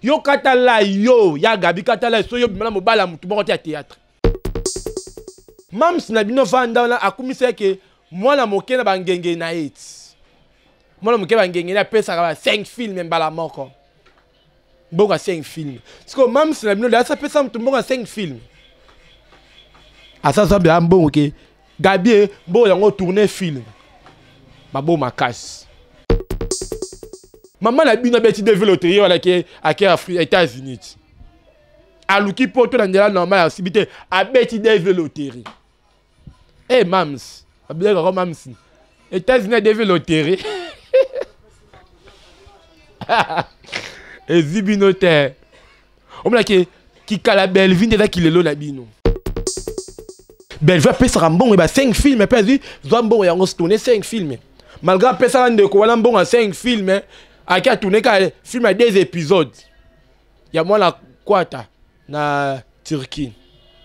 Yo katala yo ya Gabi katala so yo bimala mobala mutu moko te ya théâtre. Mams na bino vanda wana akumisa ke mwana moke na bangenge na ye ti. Mwana moke bangenge na apesaka ba 5 films mbala moko. Mbongo ya 5 films. Siko mams na bino dasa pesa mutu mbongo ya 5 films. Asa zambe ya mbongo ke Gabi mbongo yango tourner film. Mabo makasi. Mama na bino abeti DV loterie wana ke ake Afrique États-Unis. Aluki poto na nzela normal asibi te abeti DV loterie. Eh hey, mams, abelaka ko mams. États-Unis DV loterie. Ezwi bino te. Omonaki kikala Bellevue nde eza kilelo na bino. Bellevue apesaka mbongo ba 5 films mpe azwi zwa mbongo yango tourne 5 films. Malgré apesaka ndeko wana mbongo ya 5 films, ake atourne kaka film ya 2 épisodes ya mwana kwata na Turquie.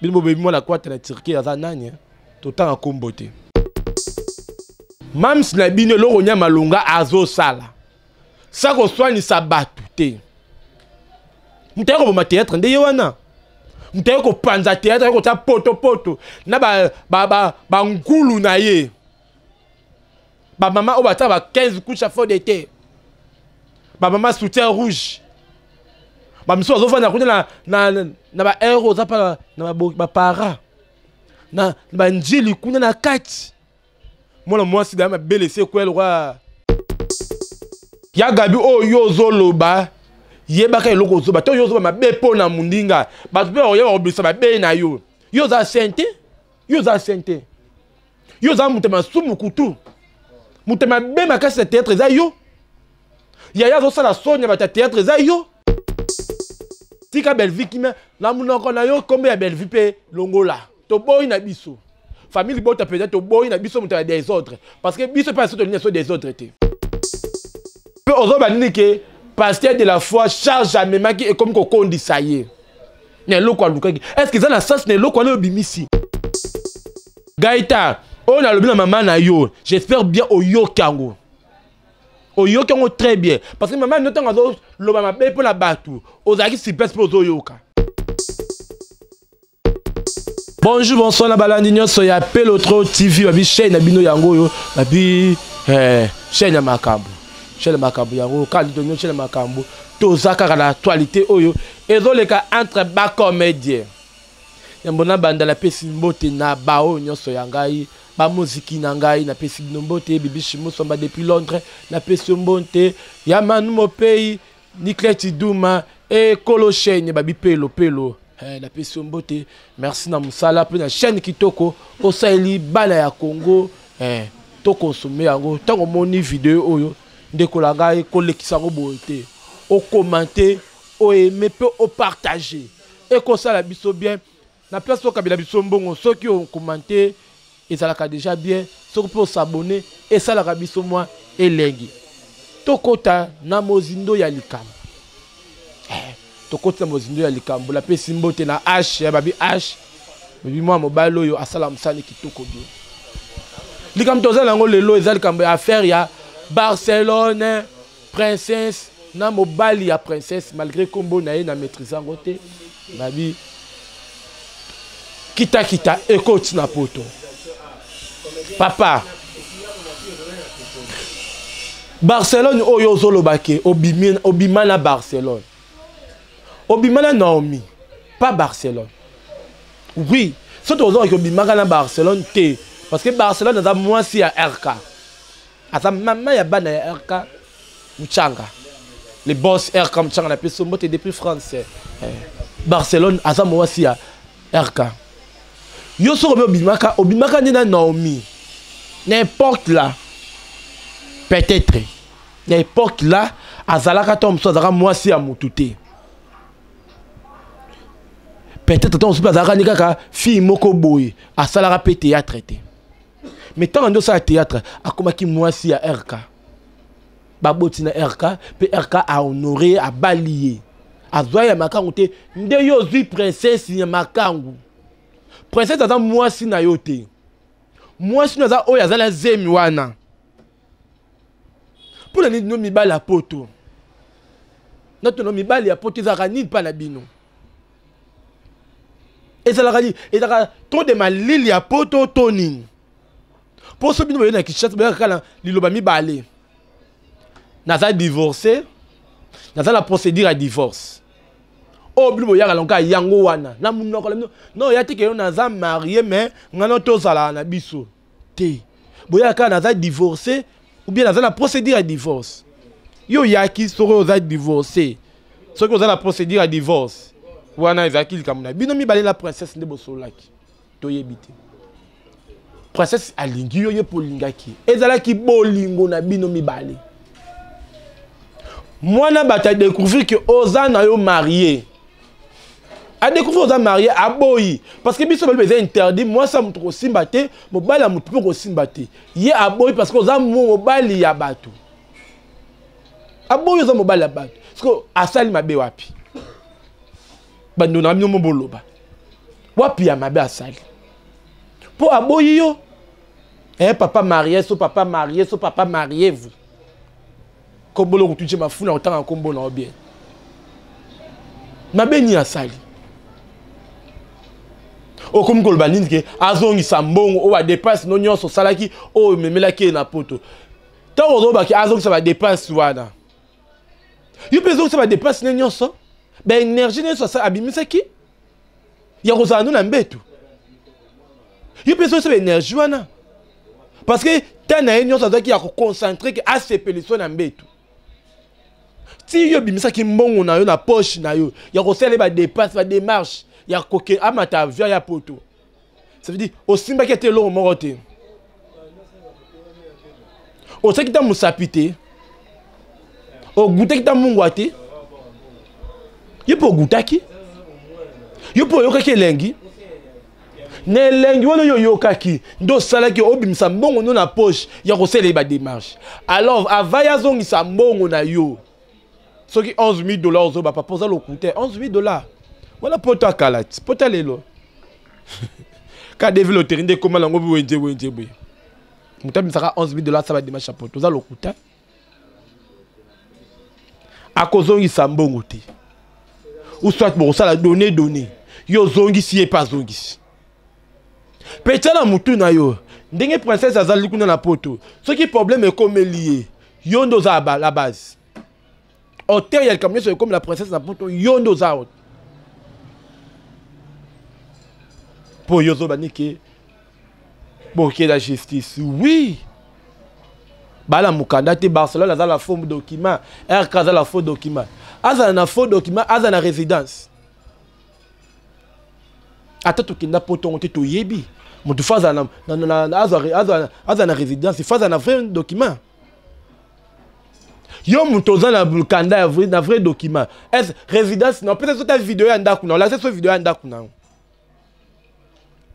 Bino bobebi mwana kwata na Turquie aza nani? Totanga kombo te. Mams na bino eloko nya malonga azosala. Sa koswanisa bato te. Moto aye koboma théâtre nde ye wana. Moto aye kopanza théâtre, aye kotia potopoto na bangulu na ye. Bamama oyo batia ba 15 couches à fond d'été. Bamama soutien rouge. Bamisusu bazofanda kuna na ba air oza pa na ba para. Na banjili kuna na kati. Mwana mwasi da mabele se kwela kwa ya Gabi oyo yo ozoloba yebaka eloko ozoba to yo ozoba mabe mpo na mundinga bato mpe bakoya bakobimisa mabe na yo. Yo oza saint te, yo oza saint te, yo oza moto ya masumu kutu, moto ya mabe makasi na théâtre eza yo. Yaya azosala soni ya bato ya théâtre eza yo. Tika Bellevue kimia na monoko na yo, kombo ya Bellevue mpe longola. Toboyi na biso famille libota mpenza, toboyi na biso moto ya désordre, parce que biso mpe aso tolingi so désordre te. Mpe ozoba nini ke pasteur de la foi charge amemaki ekomi kokondisa ye na eloko alukaki. Est-ce que eza na sens na eloko wana obimisi? Gaëtan, oyo nalobi na mama na yo, j'espère bien oyoki yango. Oyoki yango très bien. Parce que mama ntango azoloba mabe mpo na bato, ozalaki sur place mpe ozoyoka. Bonjour, bonsoir na balandi nyonso ya Pelotro TV, babi chaîne na bino yango oyo, babi chaîne ya makambo. Chaîne ya makambo yango, kaka ndito nyonso chaîne ya makambo. Toza kaka na actualité oyo ezoleka entre ba comédiens. Yambo na banda napesi mbote na bao nyonso ya ngai, ba muziki na ngai, napesi bino mbote, Bibi Musomba depuis Londres, napesi yo mbote, ya Manu Mopei, Niclette Duma, et Kolo chaîne babi pelo pelo. Napesi yo mbote, merci na mosala pe na chaîne kitoko osaleli bana ya Congo, to consommer yango. Tango omoni video oyo ndeko na ngai kolekisa yango boye te, o commenter, o aimer pe o partager, ekosala biso bien. Na place okabela biso mbongo, soki o commenter ezalaka déjà bien, soki pe o s'abonner esalaka biso mwa elengi. Tokota na mozindo ya likambo. Tokota na mozindo ya likambo. Napesi mbote na H, ya babi H, babi mwa mobali oyo asala mosala kitoko bien. Likambo toza nango lelo eza likambo ya affaire ya Barcelone, princesse na mobali ya princesse, malgré kombo na ye na maîtrise yango te. Babi kita kita ekoti na poto. Papa Barcelone oyo ozoloba ke obima na Barcelone, obima na Naomi, pas Barcelone. Oui, soki ozoloba ke obimaka na Barcelone te, parce que Barcelone aza mwasi ya RK, aza mama ya bana ya RK Muchanga, le boss RK Muchanga na peso mbote depuis France. Barcelone aza mwasi ya RK. Yo soko obimaka, obimaka nde na Naomi. N'importe là. Peut-être. N'importe là, azalaka to mosusu azalaka mwasi ya mutu te. Peut-être to mosusu azalaka ni kaka fille moko boye, asalaka pe théâtre te. Mais tant ando sala théâtre, akomaki mwasi ya RK. Baboti na RK, pe RK a honoré, a balié. Azwa ya makangu te, nde yo ozwi princesse ya makangu. Princesse aza mwasi na yo te. Mwasi na aza oyo aza na zemi wana. Mpona nini no mibali ya poto? Natono mibali ya poto ezalaka nini mpa na bino? Ezalaka nini? Ezalaka trop de malili ya poto to nini? Mpo so bino boye na Kinshasa boyaka kaka na liloba mibale. Naza divorcé, naza na procédure ya divorce. Oyo bino boyaka nango kaka yango wana na monoko na bino. Non, ya te ke yo naza marié mais ngai no tozalaka na biso te. Boyaka kaka naza divorcé ou bien naza na procédure ya divorce. Yo oyaki soki oza divorcé, soki oza na procédure ya divorce, wana ezalaki likambo na bino mibale na princesse nde bosololaki. Toyebi te. Princesse alingi yo, ye mpo olingaki. Ezalaki bolingo na bino mibale. Mwana bato a découvrir que oza na yo marié. A découvrir oza marié, aboyi. Parce que biso balobi eza interdit, mwasi ya moto kosimba te, mobali ya moto mpe kosimba te. Ye aboyi parce que oza mobali ya bato. Aboyi oza mobali ya bato. Parce que asali mabe wapi? Bando na bino boloba. Wapi ya mabe asali? Po aboyi yo. Eh papa marié, so papa marié, so papa marié vous. Kobolo kutuche mafuna otanga kombo na bien. Mabe ni asali. Okomi koloba nini ke azongisa mbongo oyo badepense no nyonso osalaki oyo omemelaki ye na poto. Ntango ozolobaki azongisa badepense wana, yo mpe ezongisa badepense ne nyonso, baénergie nyonso abimisaki ya kozala no na mbeto, yo mpe ezongisa baénergie wana parce que temps na ye nyonso azalaki ya koconcentre ke asepeliso na mbeto. Ti yo obimisaki mbongo na yo na poche na yo ya kosala ye badepense, badémarche ya koke amata avion ya poto, ça veut dire osimbaki ete eloko moko te, osaki ta mosapi te, ogutaki ta mungwa te, yo mpe ogutaki, yo mpe oyokaki elengi. Na elengi wana oyo oyokaki nde osalaki obimisa mbongo no na poche ya kosalela ye badémarche. Alors avant ye azongisa mbongo na yo, soki 11 000 $ ozoba papa oza lokuta, 11 000 $ wana poto akala ti poto lelo ka devi loterie nde ekóma nango wenze wenze boye. Moto abimisaka 11 000 $ asala badémarche ya poto, oza lokuta, akozongisa mbongo te. Ou soit bokosala donner donner, yo ozongisi, ye mpe azongisi. Mpe tia na mutu na yo ndenge princesse azali kuna na poto, soki problème ekomeli ye, yo nde oza la base auteur ya likambo nyonso ekomela princesse na poto, yo nde oza. Mpo yo ozoba nike boke la justice, oui, bala mokanda te. Barcelone aza na faux document, RK aza na faux document, azala na faux document, aza na résidence. Ata tokenda poto te, toyebi moto fo azala na résidence, fo azala na vrai document. Yo moto oza na mokanda ya na vrai document, est résidence na opesa so ta video ya ndako na olakisa so video ya ndako na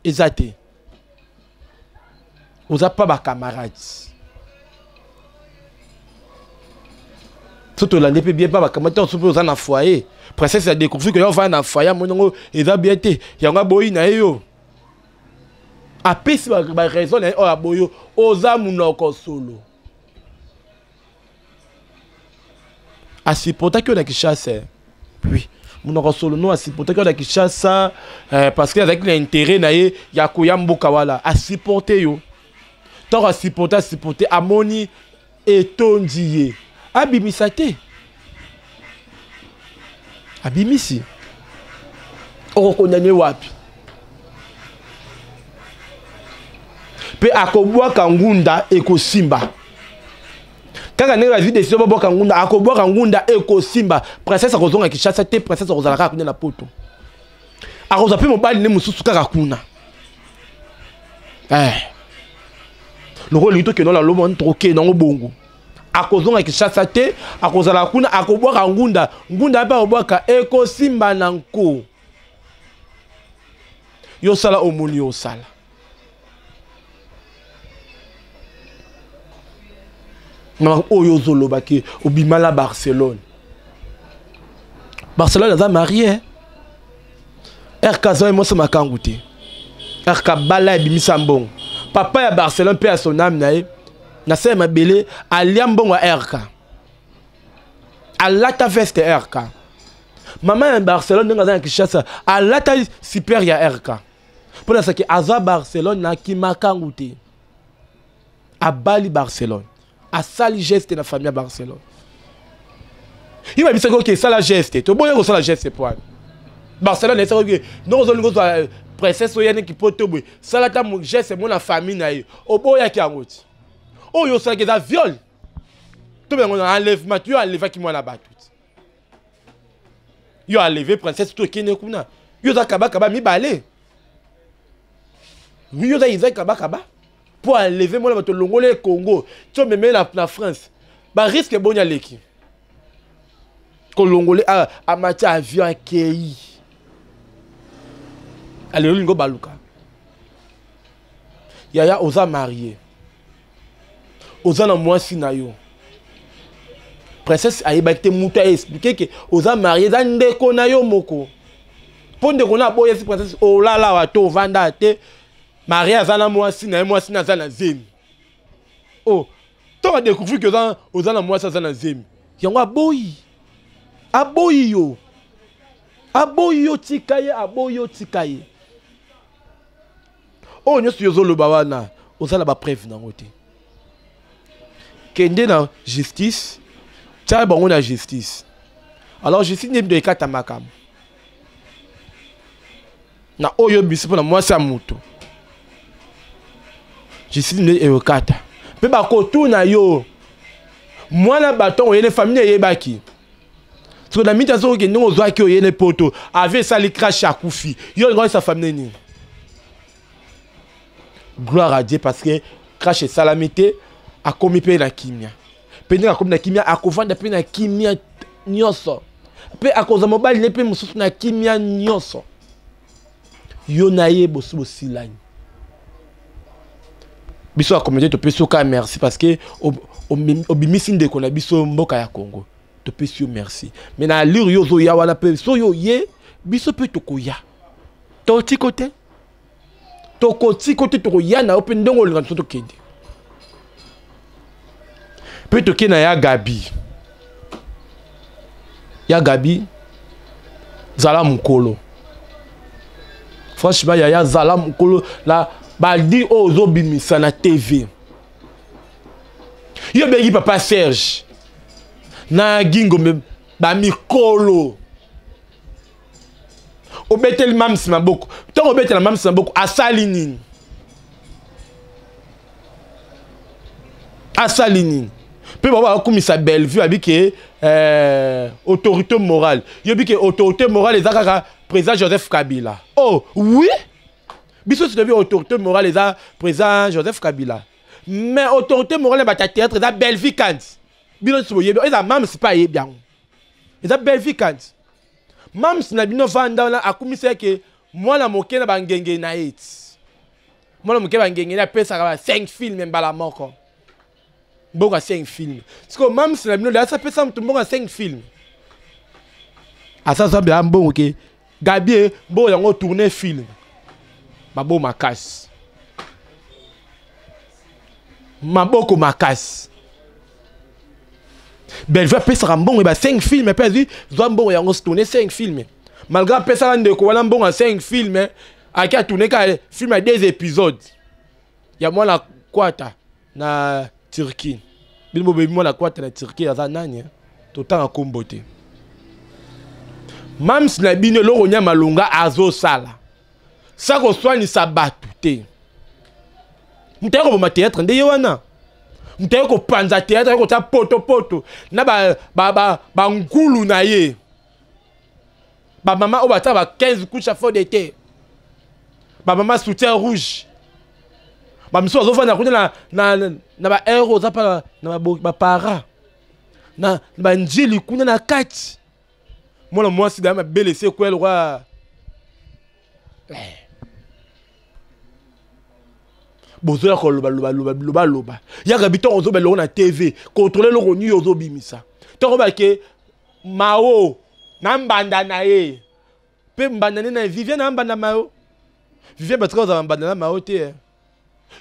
eza te, oza pa bacamarade. So tolandi mpe bien pa bacamarade ntango so mpe oza na foyer, princesse ya découvrir ke yo ovanda na foyer, amoni yango eza bien te, yango aboyi na ye. Yo apesi baraison na ye oyo aboyi yo, oza monoko solo. Asupportaki yo na Kinshasa, oui, monoko solo no asupportaki yo na Kinshasa parce que azalaki na intérêt na ye ya koya mboka wala. Asupporte yo, ntango asupporte, asupporte, amoni etondi ye, abimisa te, abimisi, okokondane wapi? Mpe akobwaka ngunda ekosimba kaka ndenge bazwi décision babwaka ngunda, akobwaka ngunda ekosimba. Princesse akozonga Kinshasa te, princesse akozala kaka kuna na poto, akozwa mpe mobali nde mosusu kaka kuna. Eh. Lokola olingi tokende na lomo, tokokende yango bongo. Akozonga Kinshasa te, akozala kuna, akobwaka ngunda, ngunda mpe akobwaka ekosimba na nko. Yo sala omoni, yo osala na oyo ozoloba ke obima na Barcelone. Barcelone aza marié, RK aza ye mwasi makangu te. RK bala, ebimisa mbongo. Papa ya Barcelone mpe ya son ame na ye na se ya mabele, alia mbongo ya RK. Alata veste RK. Mama ya Barcelone ndenge aza na Kinshasa, alata super ya RK. Mpo na saki aza Barcelone na kimakangu te. Abali Barcelone. Asali geste na famille ya Barcelone. Ye babisaki oke sala geste, toboya kosala geste po wana. Barcelone esaki oke ndenge ozolinga ozwa euh, princesse oya niki poto boye, sala ata geste mo na famille na ye. Oboyaki yango ti. Oyo osalaki eza viol. To yango na enlèvement, yo enlevaki mwana bato ti. Yo enleve princesse to okende kuna. Yo oza kabakaba mibale. Yo oza Isaac kabakaba. Mpo enleve mwana bato longole ye Congo ti omeme na, na France. Ba risque boni aleki. Kolongole amati avion akei. Alelo lingo baluka. Yaya oza marié. Oza na mwasi na yo. Princesse ayebaki te mutu a expliquer ke oza marié eza ndeko na yo moko. Mpo ndeko na aboyesi princesse olala wa to ovanda te. Marie aza na mwasi na ye, mwasi na aza na zemi. Oh, to ba découvrir que oza oza na mwasi aza na zemi. Yango aboyi. Aboyi yo. Aboyi yo tika ye, aboyi yo tika ye. Oyo nyonso yo ozoloba wana, oza na ba preuve nango te. Kende na justice, tia bango na justice. Alors justice nde ekata makambo. Na oyo bisi mpo na mwasi ya moto. Justice nde ekata. Mpe bakotuna yo. Mwana bato oyene famille eyebaki. Soki na mita soki ndenge ozwaki oyene poto, ave esali crash akufi. Yo olinga oyesa famille nini? Gloire à Dieu parce que crash esalami te, akomi mpe na kimia. Mpe ndenge akomi na kimia, akovanda mpe na kimia nyonso. Mpe akozwa mobali ne mpe mosusu na kimia nyonso. Yo na ye bosi bosilani. Biso ya communauté topesi yo kaka merci parce que obimisi ndeko na biso mboka ya Congo. Topesi yo merci. Mais na allure yo ozoya wana mpe soki oye, biso mpe tokoya. Totiko te. Tokotiko te, tokoya na yo mpe ndenge olinga biso tokende. Mpe toke na ya Gabi. Ya Gabi, zala mokolo. Franchement, yaya zala mokolo na badi oyo ozobimisa na TV. Yo bengi papa Serge na Gingombe ba mikolo. Obeteli mamsi maboko. Ntango obetela mamsi maboko, asali nini? Asali nini? Mpe bango bakumisa Bellevue abi ke autorité morale. Yo bi ke autorité morale eza kaka président Joseph Kabila. Oh oui, biso toyebi autorité morale eza président Joseph Kabila. Mais autorité morale ya bato ya théâtre eza Bellevue Kandi. Bino nyonso boyebi, eza mamsi mpe ayebi yango. Eza Bellevue Kandi. Mams na bino vanda wana akumisa ke mwana moke na bangenge na ye ti. Mwana moke bangenge na apesaka ba 5 films mbala moko. Mbongo ya 5 films. Siko mams na bino dasa pesa mutu mbongo ya 5 films. Asa zambe ya mbongo ke Gabie mbongo yango tourner film. Mabo makasi. Maboko makasi. Bellevue apesaka mbongo ba 5 films pe azwi zwa mbongo yango tourner 5 films. Malgré apesaka ndeko wana mbongo ya 5 films, aki a tourner ka film ya 2 épisodes. Ya mwana kwata na Turquie. Bino bobebi mwana kwata na Turquie aza nani? Totanga kombo te. Mams na bino eloko nya malonga azosala. Sa koswanisa bato te. Moto aye koboma théâtre nde ye wana. Moto aye kopanza théâtre, aye kotia poto poto na ba ngulu na ye. Ba mama oyo batia ba 15 couches à fond d'été. Ba mama soutien rouge. Ba misusu bazofanda kuna na ba air oza pa na ba para. Na ba njili kuna na kati. Mwana mwasi da mabele se kwela kwa. Bozoya koloba loba loba loba loba. Yaka bitongo ozoba eloko na TV, contrôler eloko nini ozobimisa. Tongo ba ke Mao na mbanda na ye. Pe mbanda ne na Vivien na mbanda Mao. Vivien batika ozala mbanda na Mao te.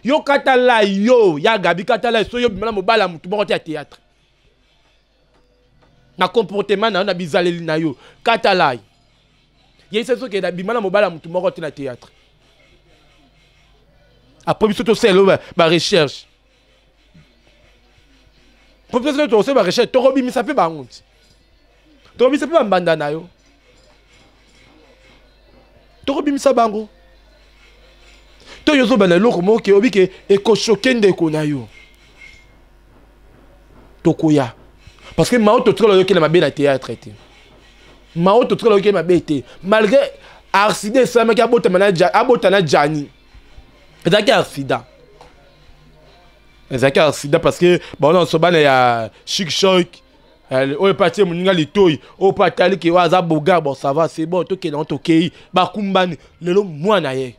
Yo katala yo ya Gabi katala so yo bimala mobala mutu moko te ya théâtre. Na comportement na yo, na bizaleli na yo, kata lai. Yebisa biso ke nabima na mobali ya motu moko te na théâtre. Après biso tosala ba recherche. Po biso tosala ba recherche, tokobimisa mpe bango ti. Tokobimisa mpe bambanda na yo. Tokobimisa bango. To yo ozobanda eloko moko ke oyebi ke ekoshoke ndeko na yo. Tokoya. Parce que mao totikala oyokela mabe na théâtre te. Mao totikala oyokela mabe te. Malgré accident esalamaki abotama na abota na Gianni. Ezalaki accident. Ezalaki accident parce que baona nyonso bana ya chic choc. Oyo mpe atie moninga litoi, oyo mpe atali ke oyo aza bogar, bon ça va, c'est bon, tokende yango tokei, bakumbani lelo mwana ye.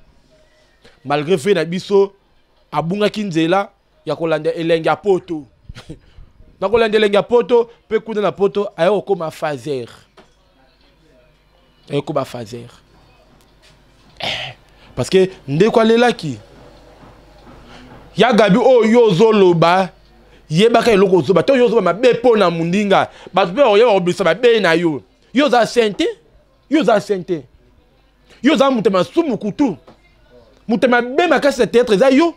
Malgré fait na biso abungaki nzela ya kolanda elenge ya poto. Na kolanda elenge ya poto mpe kuna na poto aye kokoma phaser. Aye kokoma phaser. Parce que ndeko alelaki. Ya Gabi oyo yo ozoloba, yebaka eloko ozoba. To yo ozoba mabe mpo na mundinga. Bato mpe bakoyeba kobimisa mabe na yo. Yo oza saint te. Yo oza saint te. Yo oza moto ya masumu kutu. Moto ya mabe makasi ya théâtre eza yo.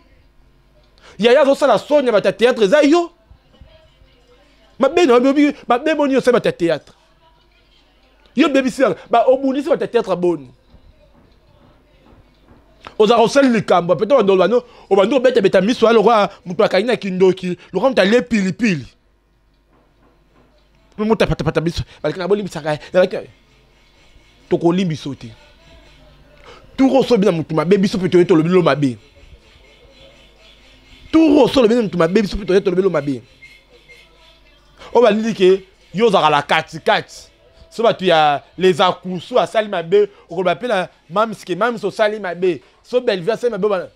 Yaya azosala soni ya bato ya théâtre eza yo. Mabe na yo, mabe boni osali bato ya théâtre. Yo bebisi ba obundisi bato ya théâtre boni. Ozalaka osali likambo, peut-être bandolo bano, obandi kobeta-beta miso ya lokola moto akangi na kindoki, lokola moto alie pilipili. Mpe moto apatapata biso, baleki na bolimbisaka ye, nalaki na ye. Tokolimbisa yo te. Tour oyo sobi na moto mabe, biso mpe toye tolobi lo mabe. Tour oyo solobi na moto mabe, biso mpe toye tolobi lo mabe. Oyo balili ke yo ozalaka na katikati. So bato ya les akusu asali mabe, okoloba mpe na mams ke mams osali mabe. So Bellevue asali mabe, bana.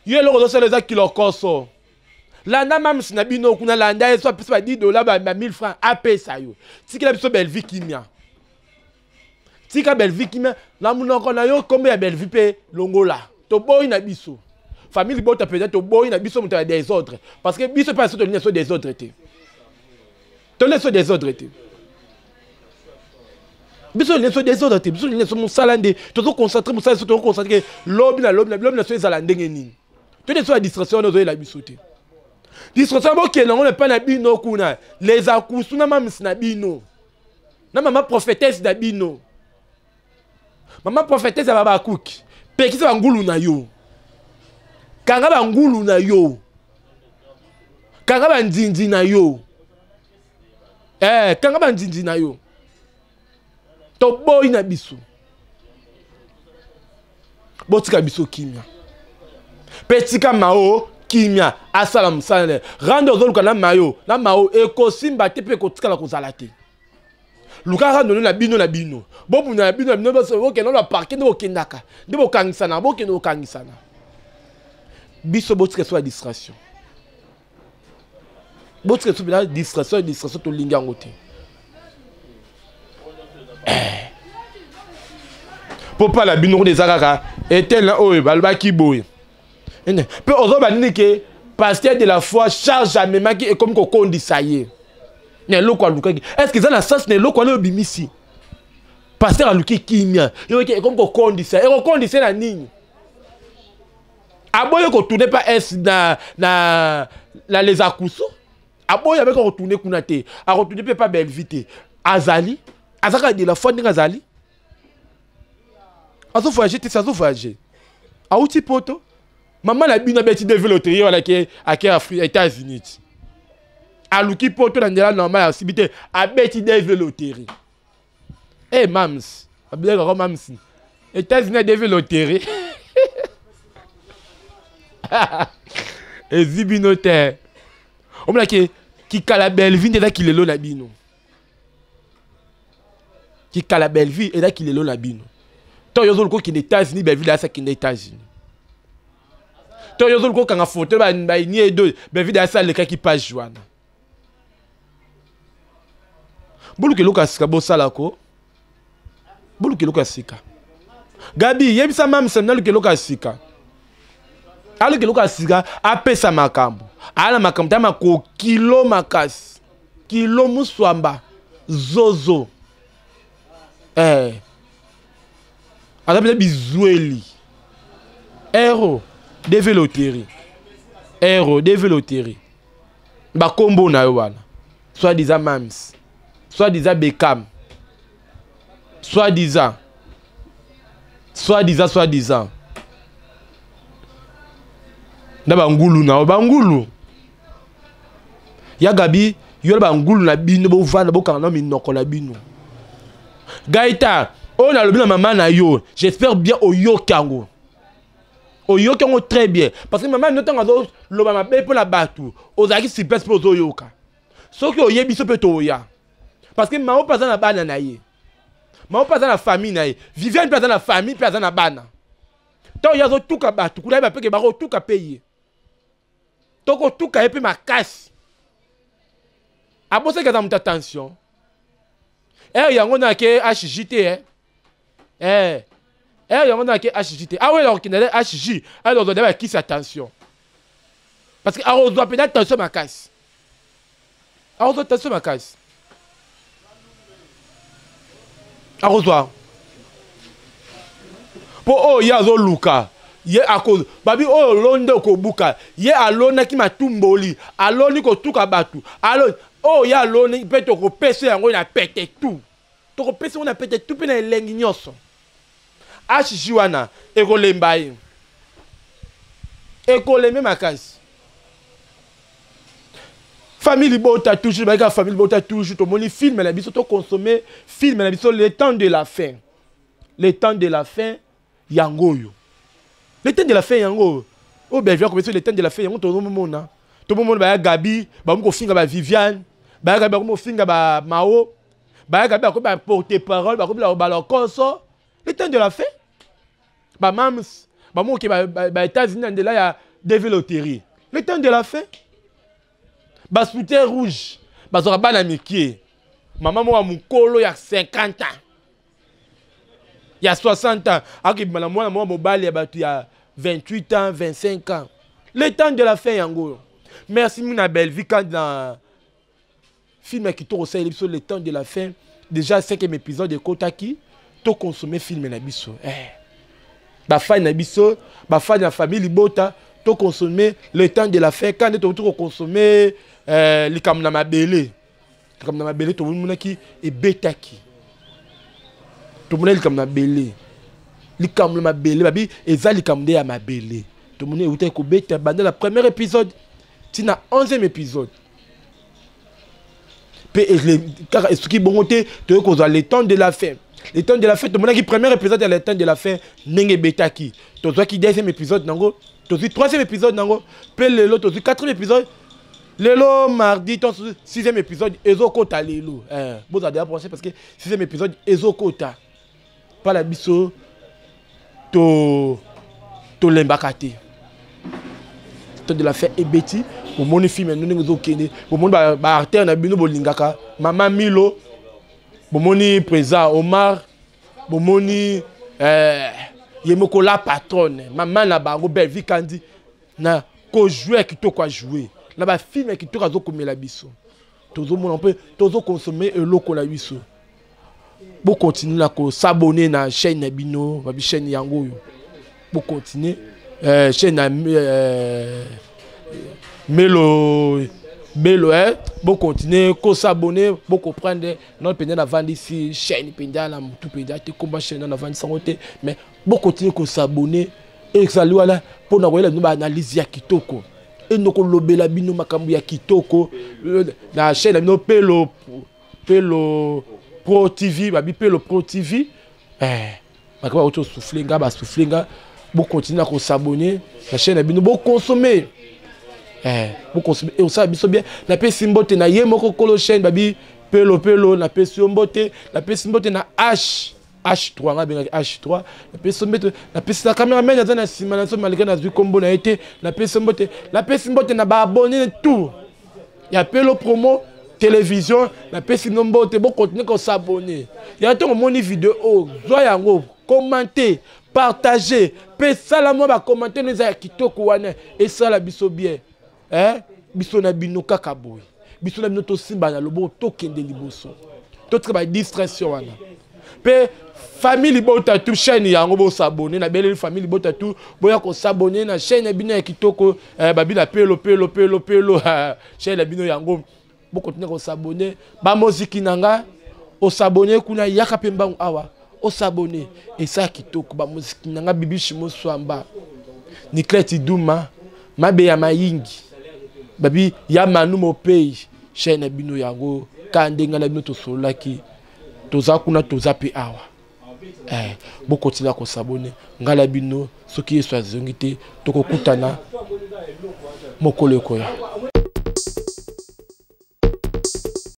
Yo eloko ozosala eza kilokoso. Landa mams na bino kuna, landa ye so apesa ba 10 $, ba 1000 francs, apesa yo. Tikela biso Bellevue kimia. Tika Bellevue kimia na monoko na yo, kombo ya Bellevue pe longola. Toboyi na biso. Famille libota peut-être toboyi na biso moto ya désordre. Parce que biso pe so tolingi so désordre te. Tolingi so désordre te. Biso tolingi so désordre te. Biso tolingi so mosala nde. Tozo concentrer mosala so tozo concentrer lobi na lobi na lobi na so ezala ndenge nini. Tolingi so ya distraction wana ozoyela biso te. Distraction bokende yango na epai na bino kuna. Les akusu na mamisi na bino. Na mama prophétesse na bino. Mama prophétesse ya baba akuki. Pekisa ba ngulu na yo. Kanga ba ngulu na yo. Kanga ba nzinzi na yo. Kanga ba nzinzi na yo. Toboyi na biso. Botika biso kimia. Pe tika mao kimia asala mosala na ye. Rando ozoluka na mayo, na mao ekosimba te pe ekotikala kozala te. Luka rando na bino na bino. Bobunda na bino na bino, boso bokenda na parquet nde bokendaka. Nde bokangisana, bokende kokangisana. Biso botika so ya distraction. Botika so ya distraction, distraction tolingi yango te. Po pala bino kuna eza kaka etel na oyo balobaki boye. Ene, pe ozoba nini ke pasteur de la foi charge amemaki ekomi kokondisa ye. Na eloko alukaki. Est-ce que eza na sens na eloko wana obimisi? Pasteur aluki kimia. Yo ke ekomi kokondisa. Ekokondisa na nini? Aboye ko tourner pa S na, na, na les akusu. Aboye abeka ko tourner kuna te. A ko tourner pe pa Bellevue te. Azali, azaka de la foi ndinga azali. Azo voyager te, azo voyager. Auti poto. Maman na bino abeti de vélo te, ye wana ke ake Afrique, États-Unis. Aluki poto na nzela normal ya sibi te, abeti de vélo te. Eh mams, abelaka ko mams. États-Unis de vélo te. Ezi bino te. Omona ke kikala Bellevue nde eza kilelo na bino. Kikala Bellevue eza kilelo na bino. To yo zoluka okende États-Unis, Bellevue asa kende États-Unis. To yo zoluka okanga photo ba ba ni edo, Bellevue asa lekaki page wana. Boluka eloko ya sika bosala ko. Boluka eloko ya sika. Gabi, yebisa mama Sam naluka eloko ya sika. Aluka eloko ya sika, apesa makambo. Ala makambo ta mako kilo makasi. Kilo muswamba. Zozo eh. Aza mpenza bizweli. Ero DV loterie. Ero DV loterie. Bakombo na yo wana. Soit disant Mams. Soit disant Beckham. Soit disant. Soit disant, soit disant. Na bangulu na yo, bangulu. Ya Gabi, yo na bangulu na bino bovanda bokanga na minoko na bino. Gaëtan, oyo nalobi na mama na yo, j'espère bien oyoki yango. Oyoki yango très bien. Parce que mama no ntango azoloba mabe mpo na bato, ozalaki sur place mpo ozoyoka. Soki oyebi biso mpe toya. Parce que mama mpe aza na bana na ye. Mama mpe aza na famille na ye. Viviane mpe aza na famille mpe aza na bana. Ntango ye azotuka bato, kuna ye bapeke bakotuka mpe ye. Tokotuka ye mpe makasi. Abosaki aza moto ya tension. Eh yango na ke HJT eh. Eh. Eh yango na ke HJT. Ah ouais, alors qu'il n'a HJ, alors on doit qui attention. Parce que akozwa mpenza tension makasi. Akozwa tension makasi. Akozwa. Po oyo ye azoluka ye ako babi oyo londe okobuka ye alonaki matumboli aloni kotuka bato aloni oyo ye aloni mpe tokopesa yango na pete tu tokopesa yango na pete tu mpe na elengi nyonso. HJ wana ekolemba ye ekolembe makasi. Famille Libota toujours, bayika famille Libota toujours, tomoni film na biso to consommer film na biso le temps de la fin. Le temps de la fin yango oyo. Le temps de la fin yango oyo. Oyo Bellevue akomesi le temps de la fin yango tozomona. Tozomona baya Gabi, bakomi kofinga ba Viviane, baya Gabi bakomi kofinga ba Mao, baya Gabi bakomi ba porte-parole, bakomi ba lokoso. Le temps de la fin. Ba mams, ba moki ba, ba, ba États-Unis na ndela ya DV Loterie. Le temps de la fin. Ba soutien rouge, bazwaka bana mikie. Mama moko ya mokolo ya 50 ans. Ya 60 ans, akobima na mwana moko mobali ya bato ya 28 ans, 25 ans. Le temps de la fin yango. Merci mingi na Bellevue quand na film ya kitoko osaleli biso le temps de la fin. Déjà 5e épisode ekotaki, to consommer film na biso. Eh. Ba fan na biso, ba fan ya famille Libota, to consommer le temps de la fin. Quand to to consommer likambo na mabele. Likambo na mabele to monaki ebetaki. To monaki likambo na mabele. Likambo na mabele babi eza likambo nde ya mabele. To monaki eutaki kobeta banda la premier épisode ti na 11e épisode. Pe kaka esuki bongo te, toyei kozwa le temps de la fin. Le temps de la fin, tomonaki premier épisode ya le temps de la fin ndenge ebetaki. Tozwaki deuxième épisode nango, tozwi troisième épisode nango, pe lelo tozwi quatrième épisode. Lelo mardi, to sixième épisode ezokota lelo. Bozala déjà branché parce que sixième épisode ezokota. Pala biso to tolembaka te. Temps de la fin ebeti, bomoni film ndenge ezokende, bomoni ba artère na bino bolingaka, Mama Milo, bomoni président Omar, bomoni ye moko la patronne, mama na bango Bellevue Kandi na ko jouer kitoko a jouer na ba film kitoko azokomela biso. Tozomona mpe tozokonsome eloko na biso. Bo continuer na ko s'abonner na chaîne na bino, ba chaîne yango oyo. Bo continuer chaîne na Melo Melo, hein. Bo continuer ko s'abonner, bo comprendre non penda na vandi si chaîne penda na mutu penda te komba chaîne na vandi sango te, mais bo continuer ko s'abonner et ezali wana pona koyela bino ba analyse ya kitoko. Et noko lobela bino makambo ya kitoko na chaîne na bino Pelo Pelo Pro TV, babi Pelo Pro TV. Bakaba auto souffler nga ba souffler nga, bo continuer ko s'abonner na chaîne na bino, bo consommer. Bo consommer et ça biso bien. Na pesi mbote na ye moko kolo chaîne babi Pelo Pelo, na pesi mbote, na pesi mbote na H H3 nga bengaki H3, na pesi mbote, na pesi na cameraman aza na sima na so malgré na zwi kombo na ye te, na pesi mbote, na pesi mbote na ba abonné tout. Ya Pelo Promo télévision, na pesi no mbote, bo continuer ko s'abonner. Ya to moni vidéo oh, zwa yango, commenter, partager, pe sala moi ba commenter no za kitoko wana et sala biso bien. Hein? Biso na bino kaka boye. Biso na bino to simba na lobo to kende liboso. Totika badistraction wana. Mpe famille libota tout, chaîne yango bosabone. Nabeleli famille libota tout, boya kosabone na chaîne ya bino ya kitoko, babina pelo pelo pelo pelo, chaîne ya bino yango. Bokontinue kosabone bamoziki na nga, osabone kuna, yaka mpe mbangu awa osabone, esa kitoko. Bamoziki na nga, Bibishi Moswamba, Niclete Duma, Mabe ya Mayingi, babi ya Manu Mopei, chaîne na bino yango. Ka ndenge na bino tosololaki, toza kuna, toza mpe awa. Bokotina kosabone. Ngai na bino, soki Yesu azongi te, tokokutana mokolo ekoya.